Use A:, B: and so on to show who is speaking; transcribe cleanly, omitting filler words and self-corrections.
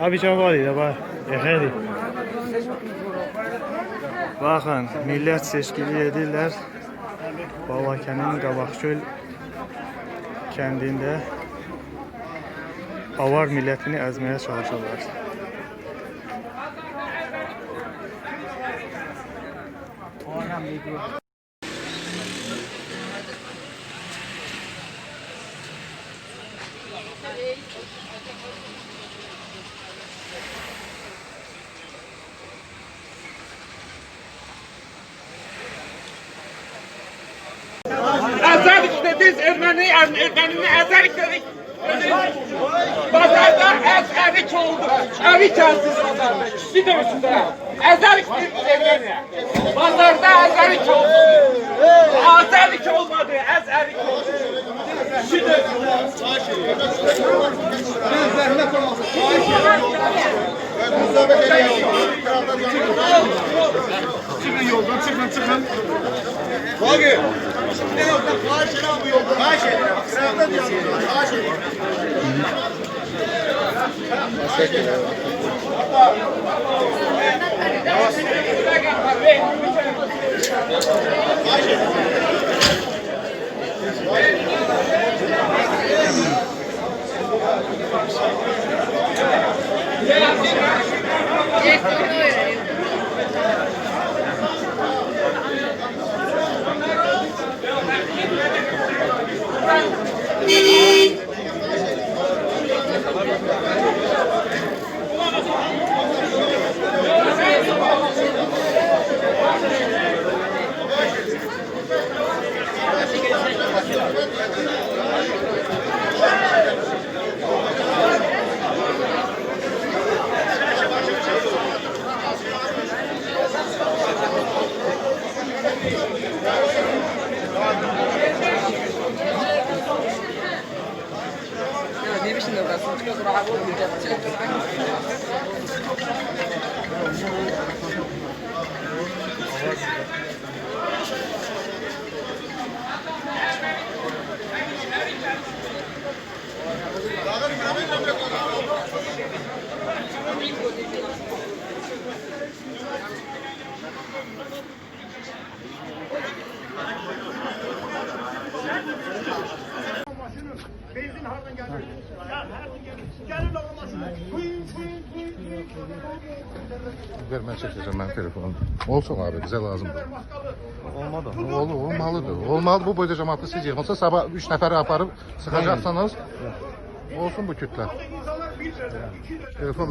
A: Abi çox var idi, bax. Exeydi. Baxın, millət seçkili edirlər. Balakənin Qabaqgöl kəndində avar millətini əzməyə çalışırlar.
B: Əzərik dediniz, erməni, ermənini əzərik dedik. Bazarda əz ərik oldu. Ərik əziz bazarda. Kişi dövüşündə. Əzərik dediniz erməniyə. Bazarda əzərik oldu. Azərik olmadı, əz ərik oldu. Kişi dövüşündə.
C: Çıkın yoldan, çıkın, çıkın. Bakın. Ne yoldan? Xahiş edirəm bu yoldan. Xahiş edirəm. Sırada deyirəm. Xahiş edirəm.
D: Benzin hardan gəlir? Hardan gəlir? Gəlir o maşını. Buyun, buyun, buyun, buyun.
E: Ver mən çəkəcəm mənim telefonum. Olsun abi bizə lazımdır.
A: Olmadı.
E: Olur, olmalıdır. Olmalı bu boyda cəmaatı siz yığmasa sabah 3 nəfəri aparıb sıxacaqsınız. Olsun bu kütlə.
D: İnsanlar bir dənə, iki dənə.
E: Telefon